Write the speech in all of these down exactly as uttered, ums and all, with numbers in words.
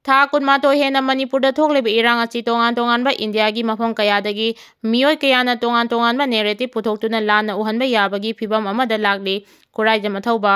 ꯊꯥ ꯀꯨꯟꯃꯥꯊꯣꯏ ꯍꯦꯟꯅ ꯃꯅꯤꯄꯨꯔꯗ ꯊꯣꯛꯂꯤꯕ ꯏꯔꯥꯡ ꯑꯁꯤ ꯇꯣꯉꯥꯟ ꯇꯣꯉꯥꯟꯕ ꯏꯟꯗꯤꯌꯥꯒꯤ ꯃꯐꯝ ꯀꯌꯥꯗꯒꯤ ꯃꯤꯑꯣꯏ ꯀꯌꯥꯅ ꯇꯣꯉꯥꯟ ꯇꯣꯉꯥꯟꯕ narrative ꯄꯨꯊꯣꯛꯇꯨꯅ ꯂꯥꯟꯅ ꯎꯍꯟꯕ ꯌꯥꯕꯒꯤ ꯐꯤꯚꯝ ꯑꯃꯗ ꯂꯥꯛꯂꯤ꯫ ꯈꯨꯔꯥꯏꯖꯝ ꯑꯊꯧꯕ꯫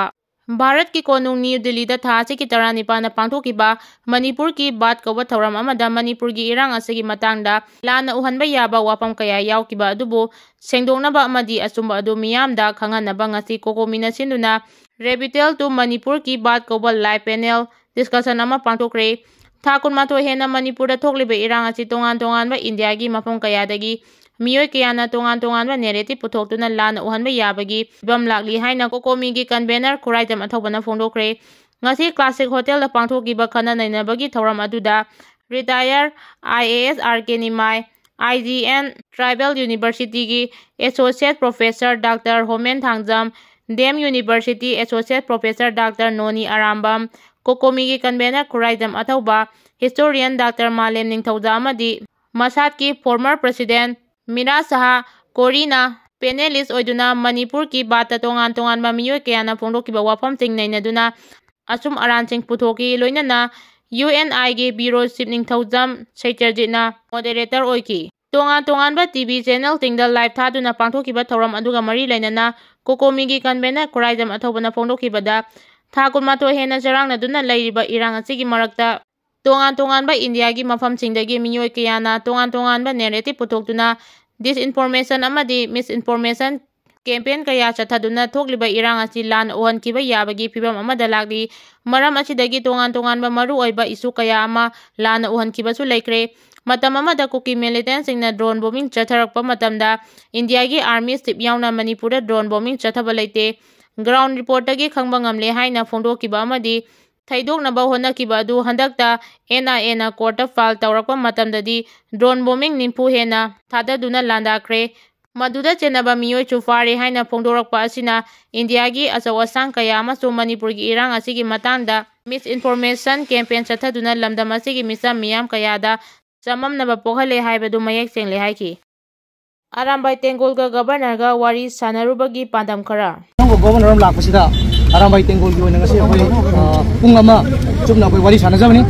ꯚꯥꯔꯠꯀꯤ ꯀꯣꯅꯨꯡ ꯅ꯭ꯌꯨ ꯗꯤꯜꯂꯤꯗ ꯊꯥ ꯑꯁꯤꯒꯤ ꯇꯔꯥꯅꯤꯄꯥꯟꯗ ꯄꯥꯡꯊꯣꯛꯈꯤꯕ ꯃꯅꯤꯄꯨꯔꯒꯤ ꯕꯥꯠ ꯀꯧꯕ ꯊꯧꯔꯝ ꯑꯃꯗ ꯃꯅꯤꯄꯨꯔꯒꯤ ꯏꯔꯥꯡ ꯑꯁꯤꯒꯤ ꯃꯇꯥꯡꯗ ꯂꯥꯟꯅ ꯎꯍꯟꯕ ꯌꯥꯕ ꯋꯥꯐꯝ ꯀꯌꯥ ꯌꯥꯎꯈꯤꯕ ꯑꯗꯨꯕꯨ ꯁꯦꯡꯗꯣꯛꯅꯕ ꯑꯃꯗꯤ ꯑꯆꯨꯝꯕ ꯑꯗꯨ ꯃꯤꯌꯥꯝꯗ ꯈꯪꯍꯟꯅꯕ ꯉꯁꯤ ꯀꯣꯀꯣꯃꯤꯅ ꯁꯤꯟꯗꯨꯅ Rebuttal to Manipur Ki Baat ꯀꯧꯕ live panel discussion ꯑꯃ ꯄꯥꯡꯊꯣꯛꯈ꯭ꯔꯦ꯫ ꯊꯥ ꯀꯨꯟꯃꯥꯊꯣꯏ ꯍꯦꯟꯅ ꯃꯅꯤꯄꯨꯔꯗ ꯊꯣꯛꯂꯤꯕ ꯏꯔꯥꯡ ꯑꯁꯤ ꯇꯣꯉꯥꯟ ꯇꯣꯉꯥꯟꯕ ꯏꯟꯗꯤꯌꯥꯒꯤ ꯃꯐꯝ ꯀꯌꯥꯗꯒꯤ ꯃꯤꯑꯣꯏ ꯀꯌꯥꯅ ꯇꯣꯉꯥꯟ ꯇꯣꯉꯥꯟꯕ narrative ꯄꯨꯊꯣꯛꯇꯨꯅ ꯂꯥꯟꯅ ꯎꯍꯟꯕ ꯌꯥꯕꯒꯤ ꯐꯤꯚꯝ ꯂꯥꯛꯂꯤ ꯍꯥꯏꯅ ꯀꯣꯀꯣꯃꯤꯒꯤ convener ꯈꯨꯔꯥꯏꯖꯝ ꯑꯊꯧꯕꯅ ꯐꯣꯡꯗꯣꯛꯈ꯭ꯔꯦ꯫ ꯉꯁꯤ Classic Hotel ꯗ ꯄꯥꯡꯊꯣꯛꯈꯤꯕ ꯈꯟꯅ ꯅꯩꯅꯕꯒꯤ ꯊꯧꯔꯝ ꯑꯗꯨꯗ retired I A S R K Nimai, I G N Tribal University ꯒꯤ Associate Professor Doctor ꯍꯣꯃꯦꯟ Thangjam, DAM University Associate Professor Doctor ꯅꯣꯅꯤ Arambam, ꯀꯣꯀꯣꯃꯤꯒꯤ convener Khuraijam ꯑꯊꯧꯕ, historian Doctor ꯃꯥꯂꯦꯝ ꯅꯤꯡꯊꯧꯖꯥ ꯑꯃꯗꯤ ꯃꯁꯥꯠꯀꯤ former president ꯃꯤꯔꯥ ꯁꯍꯥ ꯀꯣꯔꯤꯅ panelist ꯑꯣꯏꯗꯨꯅ ꯃꯅꯤꯄꯨꯔꯒꯤ ꯕꯥꯠꯇ ꯇꯣꯉꯥꯟ ꯇꯣꯉꯥꯟꯕ ꯃꯤꯑꯣꯏ ꯀꯌꯥꯅ ꯐꯣꯡꯗꯣꯛꯈꯤꯕ ꯋꯥꯐꯝꯁꯤꯡ ꯅꯩꯅꯗꯨꯅ ꯑꯆꯨꯝ ꯑꯔꯥꯟꯁꯤꯡ ꯄꯨꯊꯣꯛꯈꯤ꯫ ꯂꯣꯏꯅꯅ U N I ꯒꯤ bureau chief ꯅꯤꯡꯊꯧꯖꯝ ꯁꯩꯇ꯭ꯔꯖꯤꯠꯅ moderator ꯑꯣꯏꯈꯤ꯫ ꯇꯣꯉꯥꯟ ꯇꯣꯉꯥꯟꯕ T V channel ꯁꯤꯡꯗ live ꯊꯥꯗꯨꯅ ꯄꯥꯡꯊꯣꯛꯈꯤꯕ ꯊꯧꯔꯝ ꯑꯗꯨꯒ ꯃꯔꯤ ꯂꯩꯅꯅ ꯀꯣꯀꯣꯃꯤꯒꯤ convener ꯈꯨꯔꯥꯏꯖꯝ ꯑꯊꯧꯕꯅ ꯐꯣꯡꯗꯣꯛꯈꯤꯕꯗ, ꯊꯥ ꯀꯨꯟꯃꯥꯊꯣꯏ ꯍꯦꯟꯅ ꯆꯔꯥꯡꯅꯗꯨꯅ ꯂꯩꯔꯤꯕ ꯏꯔꯥꯡ ꯑꯁꯤꯒꯤ ꯃꯔꯛꯇ ꯇꯣꯉꯥꯟ ꯇꯣꯉꯥꯟꯕ ꯏꯟꯗꯤꯌꯥꯒꯤ ꯃꯐꯝꯁꯤꯡꯗꯒꯤ ꯃꯤꯑꯣꯏ ꯀꯌꯥꯅ ꯇꯣꯉꯥꯟ ꯇꯣꯉꯥꯟꯕ narrative ꯄꯨꯊꯣꯛꯇꯨꯅ disinformation ꯑꯃꯗꯤ misinformation campaign ꯀꯌꯥ ꯆꯠꯊꯗꯨꯅ ꯊꯣꯛꯂꯤꯕ ꯏꯔꯥꯡ ꯑꯁꯤ ꯂꯥꯟꯅ ꯎꯍꯟꯈꯤꯕ ꯌꯥꯕꯒꯤ ꯐꯤꯚꯝ ꯑꯃꯗ ꯂꯥꯛꯂꯤ꯫ ꯃꯔꯝ ꯑꯁꯤꯗꯒꯤ ꯇꯣꯉꯥꯟ ꯇꯣꯉꯥꯟꯕ ꯃꯔꯨꯑꯣꯏꯕ issue ꯀꯌꯥ ꯑꯃ ꯂꯥꯟꯅ ꯎꯍꯟꯈꯤꯕꯁꯨ ꯂꯩꯈ꯭ꯔꯦ꯫ ꯃꯇꯝ ꯑꯃꯗ ꯀꯨꯀꯤ militant ꯁꯤꯡꯅ drone bombing ꯆꯠꯊꯔꯛꯄ ꯃꯇꯝꯗ ꯏꯟꯗꯤꯌꯥꯒꯤ army chief ꯌꯥꯎꯅ ꯃꯅꯤꯄꯨꯔꯗ drone bombing ꯆꯠꯊꯕ ꯂꯩꯇꯦ꯫ Ground report ꯇꯒꯤ ꯈꯪꯕ ꯉꯝꯂꯦ ꯍꯥꯏꯅ ꯐꯣꯡꯗꯣꯛꯈꯤꯕ ꯑꯃꯗꯤ ꯊꯩꯗꯣꯛꯅꯕ ꯍꯣꯠꯅꯈꯤꯕ ꯑꯗꯨ ꯍꯟꯗꯛꯇ N I A ꯅ court ꯇ file ꯇꯧꯔꯛꯄ ꯃꯇꯝꯗꯗꯤ drone bombing ꯅꯤꯐꯨ ꯍꯦꯟꯅ ꯊꯥꯗꯗꯨꯅ ꯂꯥꯟꯗꯥꯈ꯭ꯔꯦ꯫ ꯃꯗꯨꯗ ꯆꯦꯟꯅꯕ ꯃꯤꯑꯣꯏꯁꯨ ꯐꯥꯔꯦ ꯍꯥꯏꯅ ꯐꯣꯡꯗꯣꯔꯛꯄ ꯑꯁꯤꯅ ꯏꯟꯗꯤꯌꯥꯒꯤ ꯑꯆꯧ ꯑꯁꯥꯡ ꯀꯌꯥ ꯑꯃꯁꯨ ꯃꯅꯤꯄꯨꯔꯒꯤ ꯏꯔꯥꯡ ꯑꯁꯤꯒꯤ ꯃꯇꯥꯡꯗ misinformation campaign ꯆꯠꯊꯗꯨꯅ ꯂꯝꯗꯝ ꯑꯁꯤꯒꯤ ꯃꯤꯆꯝ ꯃꯤꯌꯥꯝ ꯀꯌꯥꯗ ꯆꯃꯝꯅꯕ ꯄꯣꯛꯍꯜꯂꯦ ꯍꯥꯏꯕꯗꯨ ꯃꯌꯦꯛ ꯁꯦꯡꯂꯦ ꯍꯥꯏꯈꯤ꯫ ꯑꯔꯥꯝꯕꯥꯏ ꯇꯦꯡꯒꯣꯜꯒ governorꯒ ꯋꯥꯔꯤ ꯁꯥꯟꯅꯔꯨꯕꯒꯤ ꯄꯥꯟꯗꯝ ꯈꯔ꯫ ꯑꯅꯧꯕ governor ꯑꯃ ꯂꯥꯛꯄꯁꯤꯗ ꯑꯔꯥꯝꯕꯥꯏ ꯇꯦꯡꯒꯣꯜꯒꯤ ꯑꯣꯏꯅ ꯉꯁꯤ ꯑꯩꯈꯣꯏ, ꯑ, ꯄꯨꯡ ꯑꯃ ꯆꯨꯞꯅ ꯑꯩꯈꯣꯏ ꯋꯥꯔꯤ ꯁꯥꯟꯅꯖꯕꯅꯤ꯫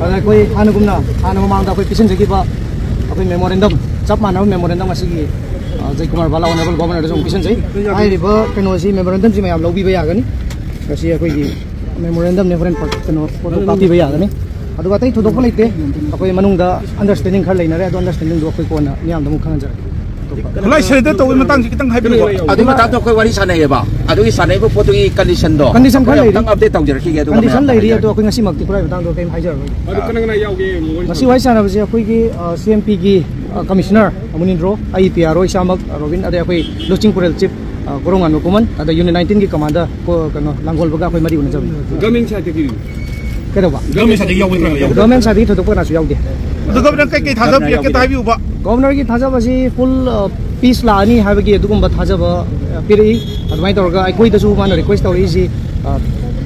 ꯑꯗ ꯑꯩꯈꯣꯏ ꯍꯥꯟꯅꯒꯨꯝꯅ, ꯍꯥꯟꯅ ꯃꯃꯥꯡꯗ ꯑꯩꯈꯣꯏ ꯄꯤꯁꯤꯟꯖꯈꯤꯕ ꯑꯩꯈꯣꯏ ꯃꯦꯃꯣꯔꯦꯟꯗꯝ, ꯆꯞ ꯃꯥꯟꯅꯕ ꯃꯦꯃꯣꯔꯦꯟꯗꯝ ꯉꯁꯤꯒꯤ, ꯑ, ꯖꯌꯀꯨꯃꯥꯔ ꯕꯥꯂꯥ ꯑꯣꯅꯔꯦꯕꯜ ꯒꯣꯕꯔꯅꯔꯗꯁꯨ ꯑꯃꯨꯛ ꯄꯤꯁꯤꯟꯖꯩ꯫ ꯍꯥꯏꯔꯤꯕ ꯀꯩꯅꯣꯁꯤ, ꯃꯦꯃꯣꯔꯦꯟꯗꯝꯁꯤ ꯃꯌꯥꯝ ꯂꯧꯕꯤꯕ ꯌꯥꯒꯅꯤ꯫ ꯉꯁꯤ ꯑꯩꯈꯣꯏꯒꯤ ꯃꯦꯃꯣꯔꯦꯟꯗꯝꯅꯦ, ꯍꯣꯔꯦꯟ ꯐ-, ꯀꯩꯅꯣ, ꯐꯣꯇꯣ ꯀꯥꯞꯄꯤꯕ ꯌꯥꯒꯅꯤ꯫ ꯑꯗꯨꯒ ꯑꯇꯩ ꯊꯣꯏꯗꯣꯛꯄ ꯂꯩꯇꯦ꯫ ꯑꯩꯈꯣꯏ ꯃꯅꯨꯡꯗ ꯑꯟꯗꯔꯁ꯭ꯇꯦꯟꯗꯤꯡ ꯈꯔ ꯂꯩꯅꯔꯦ, ꯑꯗꯣ ꯑꯟꯗꯔꯁ꯭ꯇꯦꯟꯗꯤꯡꯗꯣ ꯑꯩꯈꯣꯏ ꯀꯣꯟꯅ ꯃꯤꯌꯥꯝꯗ ꯑꯃꯨꯛ ꯈꯪꯍꯟꯖꯔꯛꯀꯦ꯫ ꯈꯨꯠꯂꯥꯏ ꯁꯔꯦꯟꯗꯔ ꯇꯧꯕꯒꯤ ꯃꯇꯥꯡꯁꯤ ꯈꯤꯇꯪ ꯍꯥꯏꯕꯤꯔꯛꯑꯣ꯫ ꯑꯗꯨꯒꯤ ꯃꯇꯥꯡꯗ ꯑꯩꯈꯣꯏ ꯋꯥꯔꯤ ꯁꯥꯟꯅꯩꯌꯦꯕ꯫ ꯑꯗꯨꯒꯤ ꯁꯥꯟꯅꯔꯤꯕ ꯄꯣꯠꯇꯨꯒꯤ ꯀꯟꯗꯤꯁꯟꯗꯣ ꯀꯟꯗꯤꯁꯟ ꯈꯔ ꯑꯩꯈꯣꯏ ꯂꯩꯔꯤ꯫ ꯑꯃꯨꯛꯇꯪ ꯑꯞꯗꯦꯠ ꯇꯧꯖꯔꯛꯈꯤꯒꯦ, ꯑꯗꯨꯒ ꯀꯟꯗꯤꯁꯟ ꯃꯌꯥꯝ ꯂꯩꯔꯤ, ꯍꯥꯏꯖꯔꯛꯑꯣ꯫ ꯑꯗꯣ ꯑꯩꯈꯣꯏ ꯉꯁꯤꯃꯛꯇꯤ ꯈꯨꯠꯂꯥꯏ ꯃꯇꯥꯡꯗ ꯀꯔꯤꯝ ꯍꯥꯏꯖꯔꯔꯣꯏ꯫ ꯑꯗꯨ ꯀꯅꯥ ꯀꯅꯥ ꯌꯥꯎꯒꯦ? ꯉꯁꯤ ꯋꯥꯔꯤ ꯁꯥꯟꯅꯕꯁꯦ ꯑꯩꯈꯣꯏꯒꯤ, ꯑ, ꯁꯤ ꯑꯦꯝ ꯄꯤꯒꯤ, ꯑ, ꯀꯃꯤꯁꯅꯔ ꯑꯃꯨꯅꯤꯟꯗ꯭ꯔꯣ, ꯑꯩ ꯄꯤ ꯑꯥꯔ ꯑꯣ ꯏꯁꯥꯃꯛ, ꯑ, ꯔꯣꯕꯤꯟ, ꯑꯗꯩ ꯑꯩꯈꯣꯏ ꯂꯨꯆꯤꯡ ꯄꯨꯔꯦꯜ ꯆꯤꯞ, ꯑ, ꯒꯣꯔꯣꯡꯉꯥꯟꯕ ꯈꯨꯃꯟ, ꯑꯗ ꯌꯨꯅꯤꯠ ꯅꯥꯏꯟꯇꯤꯟꯒꯤ ꯀꯃꯥꯟꯗꯔ ꯀꯣ-, ꯀꯩꯅꯣ, ꯂꯥꯡꯒꯣꯜꯕꯒ ꯑꯩꯈꯣꯏ ꯃꯔꯤ ꯎꯅꯖꯕꯅꯤ꯫ ꯒꯚꯔꯟꯃꯦꯟ ꯁꯥꯏꯠꯇꯒꯤ? ꯀꯩꯗꯧꯕ? ꯒꯚꯔꯟꯃꯦꯟ ꯁꯥꯏꯠꯇꯒꯤ ꯌꯥꯎꯕ ꯅꯠꯇ꯭ꯔꯣ? ꯒꯚꯔꯟꯃꯦꯟ ꯁꯥꯏꯠꯇꯒꯤ ꯊꯣꯏꯗꯣꯛꯄ ꯀꯅꯥꯁꯨ ꯌꯥꯎꯗꯦ꯫ ꯑꯗꯣ ꯒꯚꯔꯅꯔ ꯀꯩꯀꯩ ꯊꯥꯖꯕ ꯄꯤꯔꯛꯀꯦ ꯑꯝꯇ ꯍꯥꯏꯕꯤꯌꯨꯕ꯫ ꯒꯚꯔꯅꯔꯒꯤ ꯊꯥꯖꯕꯁꯤ ꯐꯨꯜ, ꯑ, ꯄꯤꯁ ꯂꯥꯛꯑꯅꯤ ꯍꯥꯏꯕꯒꯤ ꯑꯗꯨꯒꯨꯝꯕ ꯊꯥꯖꯕ, ꯑ, ꯄꯤꯔꯛꯏ꯫ ꯑꯗꯨꯃꯥꯏꯅ ꯇꯧꯔꯒ ꯑꯩꯈꯣꯏꯗꯁꯨ ꯃꯥꯅ ꯔꯤꯀ꯭ꯋꯦꯁ ꯇꯧꯔꯛꯏꯁꯤ, ꯑ,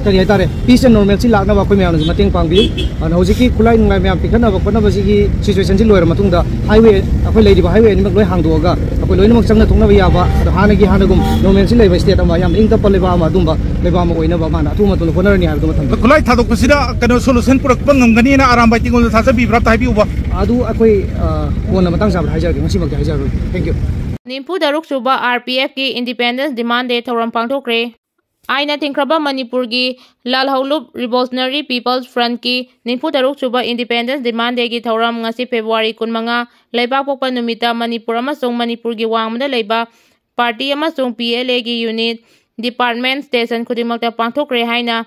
ꯀꯔꯤ ꯍꯥꯏꯇꯥꯔꯦ, ꯄꯤꯁ ꯑꯦꯟ ꯅꯣꯔꯃꯦꯜꯁꯤ ꯂꯥꯛꯅꯕ ꯑꯩꯈꯣꯏ ꯃꯌꯥꯝꯅꯁꯨ ꯃꯇꯦꯡ ꯄꯥꯡꯕꯤꯌꯨ꯫ ꯑꯗꯨꯅ ꯍꯧꯖꯤꯛꯀꯤ ꯈꯨꯠꯂꯥꯏ ꯅꯨꯡꯂꯥꯏ ꯃꯌꯥꯝ ꯄꯤꯈꯠꯅꯕ ꯈꯣꯠꯅꯕꯁꯤꯒꯤ ꯁꯤꯆꯨꯋꯦꯁꯟꯁꯤ ꯂꯣꯏꯔ ꯃꯇꯨꯡꯗ ꯍꯥꯏꯋꯦ, ꯑꯩꯈꯣꯏ ꯂꯩꯔꯤꯕ ꯍꯥꯏꯋꯦ ꯑꯅꯤꯃꯛ ꯂꯣꯏ ꯍꯥꯡꯗꯣꯛꯑꯒ ꯑꯩꯈꯣꯏ ꯂꯣꯏꯅꯃꯛ ꯆꯪꯅ ꯊꯣꯛꯅꯕ ꯌꯥꯕ, ꯑꯗꯣ ꯍꯥꯟꯅꯒꯤ ꯍꯥꯟꯅꯒꯨꯝ ꯅꯣꯔꯃꯦꯜꯁꯤ ꯂꯩꯕ ꯁ꯭ꯇꯦꯠ ꯑꯃ, ꯌꯥꯝ ꯏꯪ ꯇꯞꯄ ꯂꯩꯕꯥꯛ ꯑꯃ, ꯑꯗꯨꯝꯕ ꯂꯩꯕꯥꯛ ꯑꯃ ꯑꯣꯏꯅꯕ ꯃꯥꯅ ꯑꯊꯨꯕ ꯃꯇꯝꯗ ꯍꯣꯠꯅꯔꯅꯤ ꯍꯥꯏꯕꯗꯨꯃ ꯊꯝꯖꯒꯦ꯫ ꯈꯨꯠꯂꯥꯏ ꯊꯥꯗꯣꯛꯄꯁꯤꯗ ꯀꯩꯅꯣ ꯁꯣꯂꯨꯁꯟ ꯄꯨꯔꯛꯄ ꯉꯝꯒꯅꯤꯅ ꯑꯔꯥꯝꯕꯥꯏ ꯇꯦꯡꯒꯣꯜꯗ ꯊꯥꯖꯕꯤꯕ꯭ꯔꯥ ꯑꯝꯇ ꯍꯥꯏꯕꯤꯌꯨꯕ꯫ ꯑꯗꯨ ꯑꯩꯈꯣꯏ, ꯑ, ꯀꯣꯟꯅ ꯃꯇꯥꯡ ꯆꯥꯕꯗ ꯍꯥꯏꯖꯔꯒꯦ, ꯉꯁꯤꯃꯛꯇꯤ ꯍꯥꯏꯖꯔꯔꯣꯏꯒꯦ꯫ Thank you꯫ ꯅꯤꯐꯨ ꯇꯔꯨꯛ ꯁꯨꯕ ꯑꯥꯔ ꯄꯤ ꯑꯦꯐꯀꯤ ꯏꯟꯗꯤꯄꯦꯟꯗꯦꯟꯁ ꯗꯤꯃꯥꯟ ꯗꯦ ꯊꯧꯔꯝ ꯄꯥꯡꯊꯣꯛꯈ꯭ꯔꯦ꯫ ꯑꯥꯏꯅ ꯊꯤꯡꯈ꯭ꯔꯕ ꯃꯅꯤꯄꯨꯔꯒꯤ ꯂꯥꯜꯍꯧꯂꯨꯞ ꯔꯤꯚꯣꯂꯨꯁꯅꯔꯤ ꯄꯤꯄꯜꯁ ꯐ꯭ꯔꯟꯠꯀꯤ ꯅꯤꯐꯨ ꯇꯔꯨꯛ ꯁꯨꯕ ꯏꯟꯗꯤꯄꯦꯟꯗꯦꯟꯁ ꯗꯤꯃꯥꯟ ꯗꯦꯒꯤ ꯊꯧꯔꯝ ꯉꯁꯤ ꯐꯦꯕ꯭ꯔꯨꯋꯥꯔꯤ ꯀꯨꯟꯃꯉꯥ, ꯂꯩꯕꯥꯛꯄꯣꯛꯄ ꯅꯨꯃꯤꯠꯇ ꯃꯅꯤꯄꯨꯔ ꯑꯃꯁꯨꯡ ꯃꯅꯤꯄꯨꯔꯒꯤ ꯋꯥꯡꯃꯗ ꯂꯩꯕ ꯄꯥꯔꯇꯤ ꯑꯃꯁꯨꯡ ꯄꯤ ꯑꯦꯜ ꯑꯦꯒꯤ ꯌꯨꯅꯤꯠ ꯗꯤꯄꯥꯔꯠꯃꯦꯟꯠ ꯁ꯭ꯇꯦꯁꯟ ꯈꯨꯗꯤꯡꯃꯛꯇ ꯄꯥꯡꯊꯣꯛꯈ꯭ꯔꯦ ꯍꯥꯏꯅ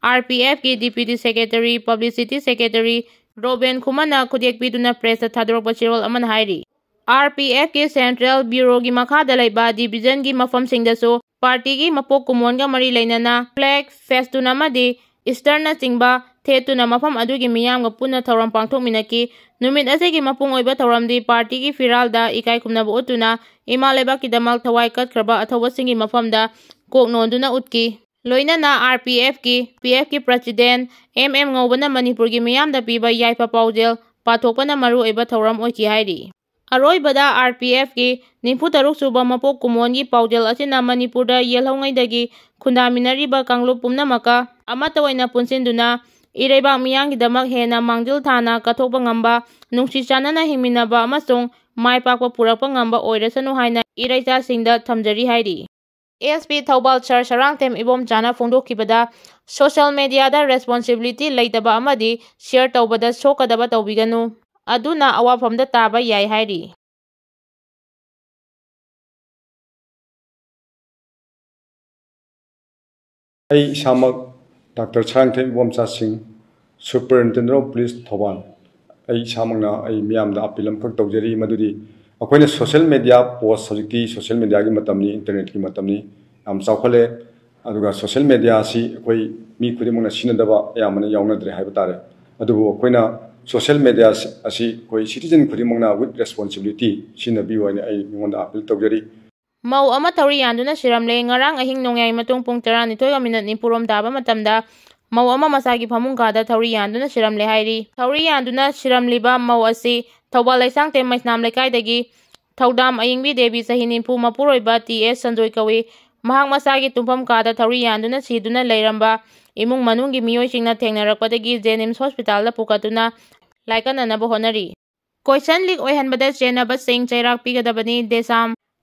ꯑꯥꯔ ꯄꯤ ꯑꯦꯐꯀꯤ deputy secretary, publicity secretary Roben ꯈꯨꯃꯟꯅ ꯈꯨꯗꯦꯛ ꯄꯤꯗꯨꯅ ꯄ꯭ꯔꯦꯁꯇ ꯊꯥꯗꯣꯔꯛꯄ ꯆꯦꯔꯣꯜ ꯑꯃꯅ ꯍꯥꯏꯔꯤ꯫ ꯑꯥꯔ ꯄꯤ ꯑꯦꯐꯀꯤ ꯁꯦꯟꯇ꯭ꯔꯦꯜ ꯕ꯭ꯌꯨꯔꯣꯒꯤ ꯃꯈꯥꯗ ꯂꯩꯕ ꯗꯤꯚꯤꯖꯟꯒꯤ ꯃꯐꯝꯁꯤꯡꯗꯁꯨ ꯄꯥꯔꯇꯤꯒꯤ ꯃꯄꯣꯛ ꯀꯨꯝꯑꯣꯟꯒ ꯃꯔꯤ ꯂꯩꯅꯅ ꯐ꯭ꯂꯦꯒ, ꯐꯦꯁꯇꯨꯟ ꯑꯃꯗꯤ ꯏꯁꯇꯔꯅꯆꯤꯡꯕ ꯊꯦꯠꯇꯨꯅ ꯃꯐꯝ ꯑꯗꯨꯒꯤ ꯃꯤꯌꯥꯝꯒ ꯄꯨꯟꯅ ꯊꯧꯔꯝ ꯄꯥꯡꯊꯣꯛꯃꯤꯟꯅꯈꯤ꯫ ꯅꯨꯃꯤꯠ ꯑꯁꯤꯒꯤ ꯃꯄꯨꯡ ꯑꯣꯏꯕ ꯊꯧꯔꯝꯗꯤ ꯄꯥꯔꯇꯤꯒꯤ ꯐꯤꯔꯥꯜꯗ ꯏꯀꯥꯏ ꯈꯨꯝꯅꯕ ꯎꯠꯇꯨꯅ ꯏꯃꯥ ꯂꯩꯕꯥꯛꯀꯤꯗꯃꯛ ꯊꯋꯥꯏ ꯀꯠꯈ꯭ꯔꯕ ꯑꯊꯧꯕꯁꯤꯡꯒꯤ ꯃꯐꯝꯗ ꯀꯣꯛ ꯅꯣꯟꯗꯨꯅ ꯎꯠꯈꯤ꯫ ꯂꯣꯏꯅꯅ ꯑꯥꯔ ꯄꯤ ꯑꯦꯐꯀꯤ, ꯄꯤ ꯑꯦꯐꯀꯤ ꯄ꯭ꯔꯁꯤꯗꯦꯟꯠ ꯑꯦꯝ ꯑꯦꯝ ꯉꯧꯕꯅ ꯃꯅꯤꯄꯨꯔꯒꯤ ꯃꯤꯌꯥꯝꯗ ꯄꯤꯕ ꯌꯥꯏꯐ ꯄꯥꯎꯖꯦꯜ ꯄꯥꯊꯣꯛꯄꯅ ꯃꯔꯨꯑꯣꯏꯕ ꯊꯧꯔꯝ ꯑꯣꯏꯈꯤ ꯍꯥꯏꯔꯤ꯫ ꯑꯔꯣꯏꯕꯗ ꯑꯥꯔ ꯄꯤ ꯑꯦꯐꯀꯤ ꯅꯤꯐꯨ ꯇꯔꯨꯛ ꯁꯨꯕ ꯃꯄꯣꯛ ꯀꯨꯝꯑꯣꯟꯒꯤ ꯄꯥꯎꯖꯦꯜ ꯑꯁꯤꯅ ꯃꯅꯤꯄꯨꯔꯗ ꯌꯦꯜꯍꯧꯉꯩꯗꯒꯤ ꯈꯨꯟꯗꯥꯃꯤꯟꯅꯔꯤꯕ ꯀꯥꯡꯂꯨꯞ ꯄꯨꯝꯅꯃꯛꯀ ꯑꯃꯠꯇ ꯑꯣꯏꯅ ꯄꯨꯟꯁꯤꯟꯗꯨꯅ ꯏꯔꯩꯕꯥꯛ ꯃꯤꯌꯥꯝꯒꯤꯗꯃꯛ ꯍꯦꯟꯅ ꯃꯥꯡꯖꯤꯜ ꯊꯥꯅ ꯀꯠꯊꯣꯛꯄ ꯉꯝꯕ, ꯅꯨꯡꯁꯤ ꯆꯥꯟꯅꯅ ꯍꯤꯡꯃꯤꯟꯅꯕ ꯑꯃꯁꯨꯡ ꯃꯥꯏ ꯄꯥꯛꯄ ꯄꯨꯔꯛꯄ ꯉꯝꯕ ꯑꯣꯏꯔꯁꯅꯨ ꯍꯥꯏꯅ ꯏꯔꯩꯆꯥꯁꯤꯡꯗ ꯊꯝꯖꯔꯤ ꯍꯥꯏꯔꯤ꯫ ꯑꯦꯁ ꯄꯤ ꯊꯧꯕꯥꯜ ꯁꯥꯔ ꯁꯔꯥꯡꯊꯦꯝ ꯏꯕꯣꯝꯆꯥꯅ ꯐꯣꯡꯗꯣꯛꯈꯤꯕꯗ, ꯁꯣꯁꯤꯌꯦꯜ ꯃꯦꯗꯤꯌꯥꯗ ꯔꯦꯁꯄꯣꯟꯁꯤꯕꯤꯂꯤꯇꯤ ꯂꯩꯇꯕ ꯑꯃꯗꯤ ꯁꯤꯌꯔ ꯇꯧꯕꯗ ꯁꯣꯛꯀꯗꯕ ꯇꯧꯕꯤꯒꯅꯨ, ꯑꯗꯨꯅ ꯑꯋꯥꯐꯝꯗ ꯇꯥꯕ ꯌꯥꯏ ꯍꯥꯏꯔꯤ꯫ ꯑꯩ ꯏꯁꯥꯃꯛ ꯗꯥꯛꯇꯔ ꯁꯔꯥꯡꯊꯦꯝ ꯏꯕꯣꯝꯆꯥ ꯁꯤꯡ, Superintendent of Police ꯊꯧꯕꯥꯜ, ꯑꯩ ꯏꯁꯥꯃꯛꯅ ꯑꯩ ꯃꯤꯌꯥꯝꯗ ꯑꯄꯤꯜ ꯑꯃꯈꯛ ꯇꯧꯖꯔꯤ, ꯃꯗꯨꯗꯤ ꯑꯩꯈꯣꯏꯅ ꯁꯣꯁꯤꯌꯦꯜ ꯃꯦꯗꯤꯌꯥ ꯄꯣꯁ, ꯍꯧꯖꯤꯛꯇꯤ ꯁꯣꯁꯤꯌꯦꯜ ꯃꯦꯗꯤꯌꯥꯒꯤ ꯃꯇꯝꯅꯤ, ꯏꯟꯇꯔꯅꯦꯠꯀꯤ ꯃꯇꯝꯅꯤ, ꯌꯥꯝ ꯆꯥꯎꯈꯠꯂꯦ꯫ ꯑꯗꯨꯒ ꯁꯣꯁꯤꯌꯦꯜ ꯃꯦꯗꯤꯌꯥ ꯑꯁꯤ ꯑꯩꯈꯣꯏ ꯃꯤ ꯈꯨꯗꯤꯡꯃꯛꯅ ꯁꯤꯖꯤꯟꯅꯗꯕ ꯑꯌꯥꯝꯕꯅ ꯌꯥꯎꯅꯗ꯭ꯔꯦ ꯍꯥꯏꯕ ꯇꯥꯔꯦ꯫ ꯑꯗꯨꯕꯨ ꯑꯩꯈꯣꯏꯅ ꯁꯣꯁꯤꯌꯦꯜ ꯃꯦꯗꯤꯌꯥ ꯑꯁꯤ ꯑꯩꯈꯣꯏ ꯁꯤꯇꯤꯖꯟ ꯈꯨꯗꯤꯡꯃꯛꯅ with responsibility ꯁꯤꯖꯤꯟꯅꯕꯤꯌꯨ ꯍꯥꯏꯅ ꯑꯩ ꯃꯤꯉꯣꯟꯗ ꯑꯄꯤꯜ ꯇꯧꯖꯔꯤ꯫ ꯃꯧ ꯑꯃ ꯊꯧꯔꯤ ꯌꯥꯟꯗꯨꯅ ꯁꯤꯔꯝꯂꯦ꯫ ꯉꯔꯥꯡ ꯑꯍꯤꯡ ꯅꯣꯡꯌꯥꯏ ꯃꯇꯨꯡ ꯄꯨꯡ ꯇꯔꯥꯅꯤꯊꯣꯏꯒ ꯃꯤꯅꯠ ꯅꯤꯐꯨꯔꯣꯝ ꯇꯥꯕ ꯃꯇꯝꯗ ꯃꯧ ꯑꯃ ꯃꯁꯥꯒꯤ ꯐꯃꯨꯡ ꯀꯥꯗ ꯊꯧꯔꯤ ꯌꯥꯟꯗꯨꯅ ꯁꯤꯔꯝꯂꯦ ꯍꯥꯏꯔꯤ꯫ ꯊꯧꯔꯤ ꯌꯥꯟꯗꯨꯅ ꯁꯤꯔꯝꯂꯤꯕ ꯃꯧ ꯑꯁꯤ ꯊꯧꯕꯥꯜ ꯂꯩꯁꯥꯡꯊꯦꯝ ꯃꯩꯁꯅꯥꯝ ꯂꯩꯀꯥꯏꯗꯒꯤ ꯊꯧꯗꯥꯝ ꯑꯌꯤꯡꯕꯤ ꯗꯦꯕꯤ, ꯆꯍꯤ ꯅꯤꯐꯨ, ꯃꯄꯨꯔꯣꯏꯕ ꯇꯤ ꯑꯦꯁ ꯁꯟꯖꯣꯏ ꯀꯧꯏ꯫ ꯃꯍꯥꯛ ꯃꯁꯥꯒꯤ ꯇꯨꯝꯐꯝ ꯀꯥꯗ ꯊꯧꯔꯤ ꯌꯥꯟꯗꯨꯅ ꯁꯤꯗꯨꯅ ꯂꯩꯔꯝꯕ ꯏꯃꯨꯡ ꯃꯅꯨꯡꯒꯤ ꯃꯤꯑꯣꯏꯁꯤꯡꯅ ꯊꯦꯡꯅꯔꯛꯄꯗꯒꯤ ꯖꯦꯅꯤꯝꯁ ꯍꯣꯁꯄꯤꯇꯥꯜꯗ ꯄꯨꯈꯠꯇꯨꯅ ꯂꯥꯏꯀꯠꯅꯅꯕ ꯍꯣꯠꯅꯔꯤ꯫ ꯀꯣꯏꯁꯟ ꯂꯤꯛ ꯑꯣꯏꯍꯟꯕꯗ ꯆꯦꯟꯅꯕꯁꯤꯡ ꯆꯩꯔꯥꯛ ꯄꯤꯒꯗꯕꯅꯤ꯫ ꯗꯦꯁꯥꯝ,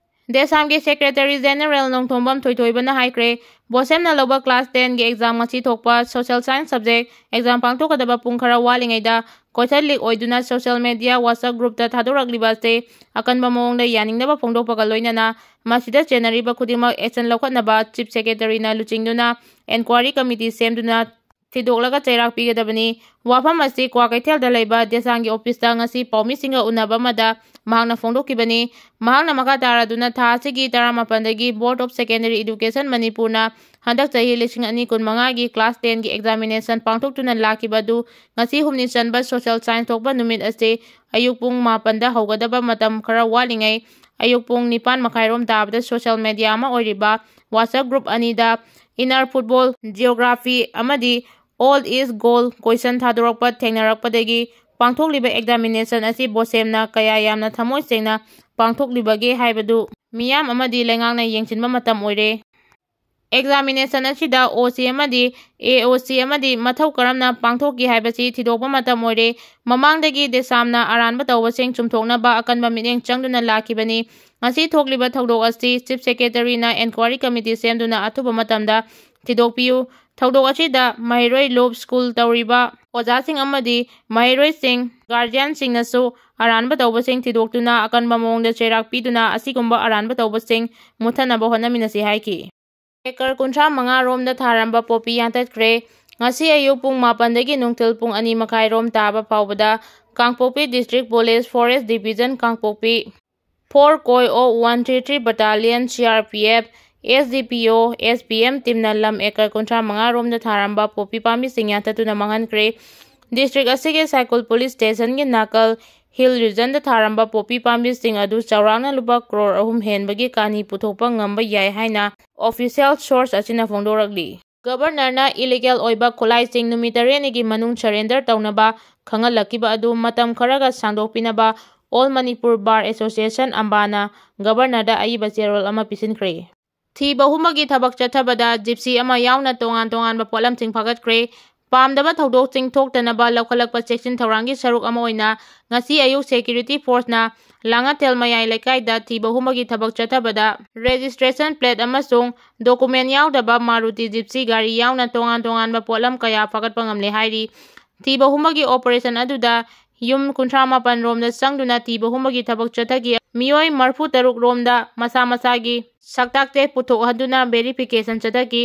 ꯗꯦꯁꯥꯝꯒꯤ ꯁꯦꯀ꯭ꯔꯦꯇꯔꯤ ꯖꯦꯅꯦꯔꯦꯜ ꯅꯣꯡꯊꯣꯝꯕꯝ ꯊꯣꯏꯊꯣꯏꯕꯅ ꯍꯥꯏꯈ꯭ꯔꯦ, ꯕꯣꯁꯦꯝꯅ ꯂꯧꯕ ꯀ꯭ꯂꯥꯁ ꯇꯦꯟꯒꯤ ꯑꯦꯛꯖꯥꯝ ꯉꯁꯤ ꯊꯣꯛꯄ ꯁꯣꯁꯤꯌꯦꯜ ꯁꯥꯏꯟꯁ ꯁꯕꯖꯦꯛ ꯑꯦꯛꯖꯥꯝ ꯄꯥꯡꯊꯣꯛꯀꯗꯕ ꯄꯨꯡ ꯈꯔ ꯋꯥꯠꯂꯤꯉꯩꯗ ꯀꯣꯏꯁꯟ ꯂꯤꯛ ꯑꯣꯏꯗꯨꯅ ꯁꯣꯁꯤꯌꯦꯜ ꯃꯦꯗꯤꯌꯥ WhatsApp ꯒ꯭ꯔꯨꯞꯇ ꯊꯥꯗꯣꯔꯛꯂꯤꯕ ꯑꯁꯤ ꯑꯀꯟꯕ ꯃꯑꯣꯡꯗ ꯌꯥꯅꯤꯡꯗꯕ ꯐꯣꯡꯗꯣꯛꯄꯒ ꯂꯣꯏꯅꯅ ꯃꯁꯤꯗ ꯆꯦꯟꯅꯔꯤꯕ ꯈꯨꯗꯤꯡꯃꯛ ꯑꯦꯛꯁꯟ ꯂꯧꯈꯠꯅꯕ ꯆꯤꯐ ꯁꯦꯀ꯭ꯔꯦꯇꯔꯤꯅ ꯂꯨꯆꯤꯡꯗꯨꯅ ꯏꯟꯀ꯭ꯋꯥꯏꯔꯤ ꯀꯃꯤꯇꯤ ꯁꯦꯝꯗꯨꯅ ꯊꯤꯗꯣꯛꯂꯒ ꯆꯩꯔꯥꯛ ꯄꯤꯒꯗꯕꯅꯤ꯫ ꯋꯥꯐꯝ ꯑꯁꯤ ꯀ꯭ꯋꯥꯀꯩꯊꯦꯜꯗ ꯂꯩꯕ ꯗꯦꯁꯥꯝꯒꯤ ꯑꯣꯐꯤꯁꯇ ꯉꯁꯤ ꯄꯥꯎꯃꯤꯁꯤꯡꯒ ꯎꯅꯕ ꯑꯃꯗ ꯃꯍꯥꯛꯅ ꯐꯣꯡꯗꯣꯛꯈꯤꯕꯅꯤ꯫ ꯃꯍꯥꯛꯅ ꯃꯈꯥ ꯇꯥꯔꯗꯨꯅ ꯊꯥ ꯑꯁꯤꯒꯤ ꯇꯔꯥꯃꯥꯄꯟꯗꯒꯤ Board of Secondary Education ꯃꯅꯤꯄꯨꯔꯅ ꯍꯟꯗꯛ ꯆꯍꯤ ꯂꯤꯁꯤꯡ ꯑꯅꯤ ꯀꯨꯟꯃꯉꯥꯒꯤ ꯀ꯭ꯂꯥꯁ ꯇꯦꯟꯒꯤ ꯑꯦꯛꯖꯥꯃꯤꯅꯦꯁꯟ ꯄꯥꯡꯊꯣꯛꯇꯨꯅ ꯂꯥꯛꯈꯤꯕ ꯑꯗꯨ ꯉꯁꯤ ꯍꯨꯝꯅꯤ ꯆꯟꯕ ꯁꯣꯁꯤꯌꯦꯜ ꯁꯥꯏꯟꯁ ꯊꯣꯛꯄ ꯅꯨꯃꯤꯠ ꯑꯁꯤ ꯑꯌꯨꯛ ꯄꯨꯡ ꯃꯥꯄꯟꯗ ꯍꯧꯒꯗꯕ ꯃꯇꯝ ꯈꯔ ꯋꯥꯠꯂꯤꯉꯩ ꯑꯌꯨꯛ ꯄꯨꯡ ꯅꯤꯄꯥꯟ ꯃꯈꯥꯏꯔꯣꯝ ꯇꯥꯕꯗ ꯁꯣꯁꯤꯌꯦꯜ ꯃꯦꯗꯤꯌꯥ ꯑꯃ ꯑꯣꯏꯔꯤꯕ WhatsApp ꯒ꯭ꯔꯨꯞ ꯑꯅꯤꯗ Inner Football, Geography ꯑꯃꯗꯤ Old is Gold ꯀꯣꯏꯁꯟ ꯊꯥꯗꯣꯔꯛꯄ ꯊꯦꯡꯅꯔꯛꯄꯗꯒꯤ ꯄꯥꯡꯊꯣꯛꯂꯤꯕ ꯑꯦꯛꯖꯥꯃꯤꯅꯦꯁꯟ ꯑꯁꯤ ꯕꯣꯁꯦꯝꯅ ꯀꯌꯥ ꯌꯥꯝꯅ ꯊꯃꯣꯏ ꯁꯦꯡꯅ ꯄꯥꯡꯊꯣꯛꯂꯤꯕꯒꯦ ꯍꯥꯏꯕꯗꯨ ꯃꯤꯌꯥꯝ ꯑꯃꯗꯤ ꯂꯩꯉꯥꯛꯅ ꯌꯦꯡꯁꯤꯟꯕ ꯃꯇꯝ ꯑꯣꯏꯔꯦ꯫ ꯑꯦꯛꯖꯥꯃꯤꯅꯦꯁꯟ ꯑꯁꯤꯗ ꯑꯣ ꯁꯤ ꯑꯃꯗꯤ ꯑꯦ ꯑꯣ ꯁꯤ ꯑꯃꯗꯤ ꯃꯊꯧ ꯀꯔꯝꯅ ꯄꯥꯡꯊꯣꯛꯈꯤ ꯍꯥꯏꯕꯁꯤ ꯊꯤꯗꯣꯛꯄ ꯃꯇꯝ ꯑꯣꯏꯔꯦ꯫ ꯃꯃꯥꯡꯗꯒꯤ ꯗꯦꯁꯥꯝꯅ ꯑꯔꯥꯟꯕ ꯇꯧꯕꯁꯤꯡ ꯆꯨꯝꯊꯣꯛꯅꯕ ꯑꯀꯟꯕ ꯃꯤꯠꯌꯦꯡ ꯆꯪꯗꯨꯅ ꯂꯥꯛꯈꯤꯕꯅꯤ꯫ ꯉꯁꯤ ꯊꯣꯛꯂꯤꯕ ꯊꯧꯗꯣꯛ ꯑꯁꯤ ꯆꯤꯐ ꯁꯦꯀ꯭ꯔꯦꯇꯔꯤꯅ ꯏꯟꯀ꯭ꯋꯥꯏꯔꯤ ꯀꯃꯤꯇꯤ ꯁꯦꯝꯗꯨꯅ ꯑꯊꯨꯕ ꯃꯇꯝꯗ ꯊꯤꯗꯣꯛꯄꯤꯌꯨ꯫ ꯊꯧꯗꯣꯛ ꯑꯁꯤꯗ ꯃꯍꯩꯔꯣꯏ ꯂꯣꯞ ꯁ꯭ꯀꯨꯜ ꯇꯧꯔꯤꯕ ꯑꯣꯖꯥꯁꯤꯡ ꯑꯃꯗꯤ ꯃꯍꯩꯔꯣꯏꯁꯤꯡ, ꯒꯥꯔꯖꯤꯌꯥꯟꯁꯤꯡꯅꯁꯨ ꯑꯔꯥꯟꯕ ꯇꯧꯕꯁꯤꯡ ꯊꯤꯗꯣꯛꯇꯨꯅ ꯑꯀꯟꯕ ꯃꯑꯣꯡꯗ ꯆꯩꯔꯥꯛ ꯄꯤꯗꯨꯅ ꯑꯁꯤꯒꯨꯝꯕ ꯑꯔꯥꯟꯕ ꯇꯧꯕꯁꯤꯡ ꯃꯨꯠꯊꯅꯕ ꯍꯣꯠꯅꯃꯤꯟꯅꯁꯤ ꯍꯥꯏꯈꯤ꯫ ꯑꯦꯀꯔ ꯀꯨꯟꯊ꯭ꯔꯥ ꯃꯉꯥ ꯔꯣꯝꯗ ꯊꯥꯔꯝꯕ ꯄꯣꯄꯤ ꯌꯥꯟꯊꯠꯈ꯭ꯔꯦ꯫ ꯉꯁꯤ ꯑꯌꯨꯛ ꯄꯨꯡ ꯃꯥꯄꯟꯗꯒꯤ ꯅꯨꯡꯊꯤꯜ ꯄꯨꯡ ꯑꯅꯤ ꯃꯈꯥꯏ ꯔꯣꯝ ꯇꯥꯕ ꯐꯥꯎꯕꯗ ꯀꯥꯡꯄꯣꯛꯄꯤ ꯗꯤꯁꯇ꯭ꯔꯤꯛ ꯄꯨꯂꯤꯁ ꯐꯣꯔꯦꯁ ꯗꯤꯕꯤꯖꯟ ꯀꯥꯡꯄꯣꯛꯄꯤ, ꯐꯣꯔ ꯀꯣꯏ ꯑꯣ one three three ꯕꯇꯥꯂꯤꯌꯟ C R P F, S D ꯄꯤ ꯑꯣ, ꯑꯦꯁ ꯄꯤ ꯑꯦꯝ ꯇꯤꯝꯅ ꯂꯝ ꯑꯦꯀꯔ ꯀꯨꯟꯊ꯭ꯔꯥ ꯃꯉꯥ ꯔꯣꯝꯗ ꯊꯥꯔꯝꯕ ꯄꯣꯄꯤ ꯄꯥꯝꯕꯤꯁꯤꯡ ꯌꯥꯟꯊꯠꯇꯨꯅ ꯃꯥꯡꯍꯟꯈ꯭ꯔꯦ꯫ ꯗꯤꯁꯇ꯭ꯔꯤꯛ ꯑꯁꯤꯒꯤ ꯁꯥꯏꯀꯨꯜ ꯄꯨꯂꯤꯁ ꯁ꯭ꯇꯦꯁꯟꯒꯤ ꯅꯥꯀꯜ ꯍꯤꯜ ꯔꯤꯖꯟꯗ ꯊꯥꯔꯝꯕ ꯄꯣꯄꯤ ꯄꯥꯝꯕꯤꯁꯤꯡ ꯑꯗꯨ ꯆꯥꯎꯔꯥꯛꯅ ꯂꯨꯄꯥ ꯀ꯭ꯔꯣꯔ ꯑꯍꯨꯝ ꯍꯦꯟꯕꯒꯤ ꯀꯥꯟꯅꯤ ꯄꯨꯊꯣꯛꯄ ꯉꯝꯕ ꯌꯥꯏ ꯍꯥꯏꯅ ꯑꯣꯐꯤꯁꯤꯌꯦꯜ ꯁꯣꯔꯁ ꯑꯁꯤꯅ ꯐꯣꯡꯗꯣꯔꯛꯂꯤ꯫ ꯒꯕꯔꯅꯔꯅ ꯏꯂꯤꯒꯦꯜ ꯑꯣꯏꯕ ꯈꯨꯠꯂꯥꯏꯁꯤꯡ ꯅꯨꯃꯤꯠ ꯇꯔꯦꯠꯅꯤꯒꯤ ꯃꯅꯨꯡ ꯁꯔꯦꯟꯗꯔ ꯇꯧꯅꯕ ꯈꯪꯍꯜꯂꯛꯈꯤꯕ ꯑꯗꯨ ꯃꯇꯝ ꯈꯔꯒ ꯁꯥꯡꯗꯣꯛꯄꯤꯅꯕ ꯑꯣꯜ ꯃꯅꯤꯄꯨꯔ ꯕꯥꯔ ꯑꯦꯁꯣꯁꯤꯌꯦꯁꯟ, ꯑꯝꯕꯥꯅ ꯒꯕꯔꯅꯔꯗ ꯑꯏꯕ ꯆꯦꯔꯣꯜ ꯑꯃ ꯄꯤꯁꯤꯟꯈ꯭ꯔꯦ꯫ ꯊꯤꯕ ꯍꯨꯝꯕꯒꯤ ꯊꯕꯛ ꯆꯠꯊꯕꯗ ꯖꯤꯞꯁꯤ ꯑꯃ ꯌꯥꯎꯅ ꯇꯣꯉꯥꯟ ꯇꯣꯉꯥꯟꯕ ꯄꯣꯠꯂꯝꯁꯤꯡ ꯐꯥꯒꯠꯈ꯭ꯔꯦ꯫ ꯄꯥꯝꯗꯕ ꯊꯧꯗꯣꯛꯁꯤꯡ ꯊꯣꯛꯇꯅꯕ ꯂꯧꯈꯠꯂꯛꯄ ꯆꯦꯛꯁꯤꯟ ꯊꯧꯔꯥꯡꯒꯤ ꯁꯔꯨꯛ ꯑꯃ ꯑꯣꯏꯅ ꯉꯁꯤ ꯑꯌꯨꯛ ꯁꯦꯀ꯭ꯌꯨꯔꯤꯇꯤ ꯐꯣꯔꯁꯅ ꯂꯥꯡꯉꯊꯦꯜ ꯃꯌꯥꯏ ꯂꯩꯀꯥꯏꯗ ꯊꯤꯕ ꯍꯨꯝꯕꯒꯤ ꯊꯕꯛ ꯆꯠꯊꯕꯗ ꯔꯦꯖꯤꯁꯇ꯭ꯔꯦꯁꯟ ꯄ꯭ꯂꯦꯠ ꯑꯃꯁꯨꯡ ꯗꯣꯀꯨꯃꯦꯟ ꯌꯥꯎꯗꯕ ꯃꯥꯔꯨꯇꯤ ꯖꯤꯞꯁꯤ ꯒꯥꯔꯤ ꯌꯥꯎꯅ ꯇꯣꯉꯥꯟ ꯇꯣꯉꯥꯟꯕ ꯄꯣꯠꯂꯝ ꯀꯌꯥ ꯐꯥꯒꯠꯄ ꯉꯝꯂꯦ ꯍꯥꯏꯔꯤ꯫ ꯊꯤꯕ ꯍꯨꯝꯕꯒꯤ ꯑꯣꯄꯔꯦꯁꯟ ꯑꯗꯨꯗ ꯌꯨꯝ ꯀꯨꯟꯊ꯭ꯔꯥ ꯃꯥꯄꯟ ꯔꯣꯝꯗ ꯆꯪꯗꯨꯅ ꯊꯤꯕ ꯍꯨꯝꯕꯒꯤ ꯊꯕꯛ ꯆꯠꯊꯈꯤ꯫ ꯃꯤꯑꯣꯏ ꯃꯔꯤꯐꯨ ꯇꯔꯨꯛ ꯔꯣꯝꯗ ꯃꯁꯥ ꯃꯁꯥꯒꯤ ꯁꯛꯇꯥꯛ ꯆꯦ ꯄꯨꯊꯣꯛꯍꯟꯗꯨꯅ ꯚꯦꯔꯤꯐꯤꯀꯦꯁꯟ ꯆꯠꯊꯈꯤ꯫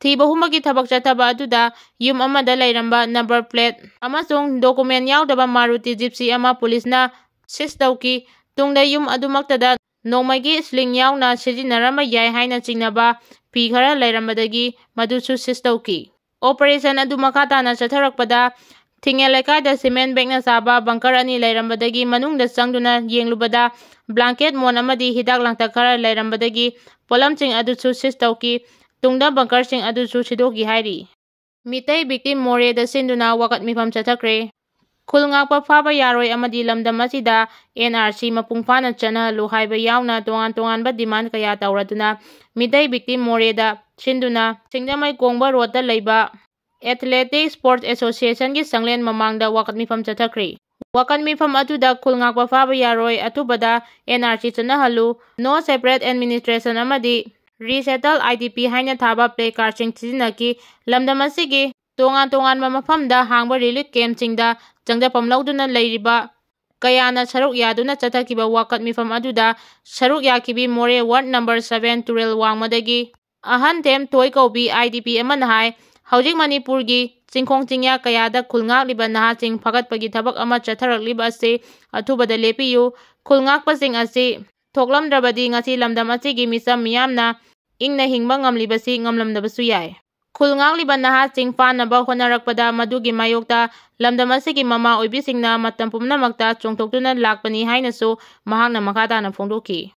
ꯊꯤꯕ ꯍꯨꯝꯕꯒꯤ ꯊꯕꯛ ꯆꯠꯊꯕ ꯑꯗꯨꯗ ꯌꯨꯝ ꯑꯃꯗ ꯂꯩꯔꯝꯕ ꯅꯝꯕꯔ ꯄ꯭ꯂꯦꯠ ꯑꯃꯁꯨꯡ ꯗꯣꯀꯨꯃꯦꯟ ꯌꯥꯎꯗꯕ ꯃꯥꯔꯨꯇꯤ ꯖꯤꯞꯁꯤ ꯑꯃ ꯄꯨꯂꯤꯁꯅ ꯁꯤꯖ ꯇꯧꯈꯤ꯫ ꯇꯨꯡꯗ ꯌꯨꯝ ꯑꯗꯨꯃꯛꯇꯗ ꯅꯣꯡꯃꯩꯒꯤ ꯁ꯭ꯂꯤꯡ ꯌꯥꯎꯅ ꯁꯤꯖꯤꯟꯅꯔꯝꯕ ꯌꯥꯏ ꯍꯥꯏꯅ ꯆꯤꯡꯅꯕ ꯐꯤ ꯈꯔ ꯂꯩꯔꯝꯕꯗꯒꯤ ꯃꯗꯨꯁꯨ ꯁꯤꯖ ꯇꯧꯈꯤ꯫ ꯑꯣꯄꯔꯦꯁꯟ ꯑꯗꯨ ꯃꯈꯥ ꯇꯥꯅ ꯆꯠꯊꯔꯛꯄꯗ ꯊꯤꯡꯉꯦꯜ ꯂꯩꯀꯥꯏꯗ ꯁꯤꯃꯦꯟ ꯕꯦꯛꯅ ꯁꯥꯕ ꯕꯪꯀꯔ ꯑꯅꯤ ꯂꯩꯔꯝꯕꯗꯒꯤ ꯃꯅꯨꯡꯗ ꯆꯪꯗꯨꯅ ꯌꯦꯡꯂꯨꯕꯗ ꯕ꯭ꯂꯥꯡꯀꯦꯠ, ꯃꯣꯟ ꯑꯃꯗꯤ ꯍꯤꯗꯥꯛ ꯂꯥꯡꯊꯛ ꯈꯔ ꯂꯩꯔꯝꯕꯗꯒꯤ ꯄꯣꯠꯂꯝꯁꯤꯡ ꯑꯗꯨꯁꯨ ꯁꯤꯖ ꯇꯧꯈꯤ꯫ ꯇꯨꯡꯗ ꯕꯪꯀꯔꯁꯤꯡ ꯑꯗꯨꯁꯨ ꯁꯤꯗꯣꯛꯈꯤ ꯍꯥꯏꯔꯤ꯫ ꯃꯤꯇꯩ ꯚꯤꯛꯇꯤꯝ ꯃꯣꯔꯦꯗ ꯁꯤꯟꯗꯨꯅ ꯋꯥꯀꯠ ꯃꯤꯐꯝ ꯆꯠꯊꯈ꯭ꯔꯦ꯫ ꯈꯨꯜ ꯉꯥꯛꯄ ꯐꯥꯕ ꯌꯥꯔꯣꯏ ꯑꯃꯗꯤ ꯂꯝꯗꯝ ꯑꯁꯤꯗ N R C ꯃꯄꯨꯡ ꯐꯥꯅ ꯆꯠꯅꯍꯜꯂꯨ ꯍꯥꯏꯕ ꯌꯥꯎꯅ ꯇꯣꯉꯥꯟ ꯇꯣꯉꯥꯟꯕ demand ꯀꯌꯥ ꯇꯧꯔꯗꯨꯅ ꯃꯤꯇꯩ victim ꯃꯣꯔꯦꯗ ꯁꯤꯟꯗꯨꯅ ꯁꯤꯡꯖꯃꯩ ꯀꯣꯡꯕ ꯔꯣꯗꯇ ꯂꯩꯕ Athletic Sports Associationꯒꯤ ꯁꯪꯂꯦꯟ ꯃꯃꯥꯡꯗ ꯋꯥꯀꯠ ꯃꯤꯐꯝ ꯆꯠꯊꯈ꯭ꯔꯤ꯫ ꯋꯥꯀꯠ ꯃꯤꯐꯝ ꯑꯗꯨꯗ ꯈꯨꯜ ꯉꯥꯛꯄ ꯐꯥꯕ ꯌꯥꯔꯣꯏ, ꯑꯊꯨꯕꯗ N R C ꯆꯠꯅꯍꯜꯂꯨ, No Separate Administration ꯑꯃꯗꯤ Resettle I D P ꯍꯥꯏꯅ ꯊꯥꯕ placardꯁꯤꯡ ꯁꯤꯖꯤꯟꯅꯈꯤ꯫ ꯂꯝꯗꯝ ꯑꯁꯤꯒꯤ ꯇꯣꯉꯥꯟ ꯇꯣꯉꯥꯟꯕ ꯃꯐꯝꯗ ꯍꯥꯡꯕ relief campꯁꯤꯡꯗ ꯆꯪꯖꯐꯝ ꯂꯧꯗꯨꯅ ꯂꯩꯔꯤꯕ ꯀꯌꯥꯅ ꯁꯔꯨꯛ ꯌꯥꯗꯨꯅ ꯆꯠꯊꯈꯤꯕ ꯋꯥꯀꯠ ꯃꯤꯐꯝ ꯑꯗꯨꯗ ꯁꯔꯨꯛ ꯌꯥꯈꯤꯕꯤ ꯃꯣꯔꯦ ward number seven ꯇꯨꯔꯦꯜ ꯋꯥꯡꯃꯗꯒꯤ ꯑꯍꯟꯊꯦꯝ ꯊꯣꯏ ꯀꯧꯕꯤ I D P ꯑꯃꯅ ꯍꯥꯏ, ꯍꯧꯖꯤꯛ ꯃꯅꯤꯄꯨꯔꯒꯤ ꯆꯤꯡꯈꯣꯡ ꯆꯤꯡꯌꯥ ꯀꯌꯥꯗ ꯈꯨꯜ ꯉꯥꯛꯂꯤꯕ ꯅꯍꯥꯁꯤꯡ ꯐꯒꯠꯄꯒꯤ ꯊꯕꯛ ꯑꯃ ꯆꯠꯊꯔꯛꯂꯤꯕ ꯑꯁꯤ ꯑꯊꯨꯕꯗ ꯂꯦꯞꯄꯤꯌꯨ꯫ ꯈꯨꯜ ꯉꯥꯛꯄꯁꯤꯡ ꯑꯁꯤ ꯊꯣꯛꯂꯝꯗ꯭ꯔꯕꯗꯤ ꯉꯁꯤ ꯂꯝꯗꯝ ꯑꯁꯤꯒꯤ ꯃꯤꯆꯝ ꯃꯤꯌꯥꯝꯅ ꯏꯪꯅ ꯍꯤꯡꯕ ꯉꯝꯂꯤꯕꯁꯤ ꯉꯝꯂꯝꯗꯕꯁꯨ ꯌꯥꯏ꯫ ꯈꯨꯜ ꯉꯥꯛꯂꯤꯕ ꯅꯍꯥꯁꯤꯡ ꯐꯥꯅꯕ ꯍꯣꯠꯅꯔꯛꯄꯗ ꯃꯗꯨꯒꯤ ꯃꯥꯌꯣꯛꯇ ꯂꯝꯗꯝ ꯑꯁꯤꯒꯤ ꯃꯃꯥ ꯑꯣꯏꯕꯤꯁꯤꯡꯅ ꯃꯇꯝ ꯄꯨꯝꯅꯃꯛꯇ ꯆꯣꯡꯊꯣꯛꯇꯨꯅ ꯂꯥꯛꯄꯅꯤ ꯍꯥꯏꯅꯁꯨ ꯃꯍꯥꯛꯅ ꯃꯈꯥ ꯇꯥꯅ ꯐꯣꯡꯗꯣꯛꯈꯤ꯫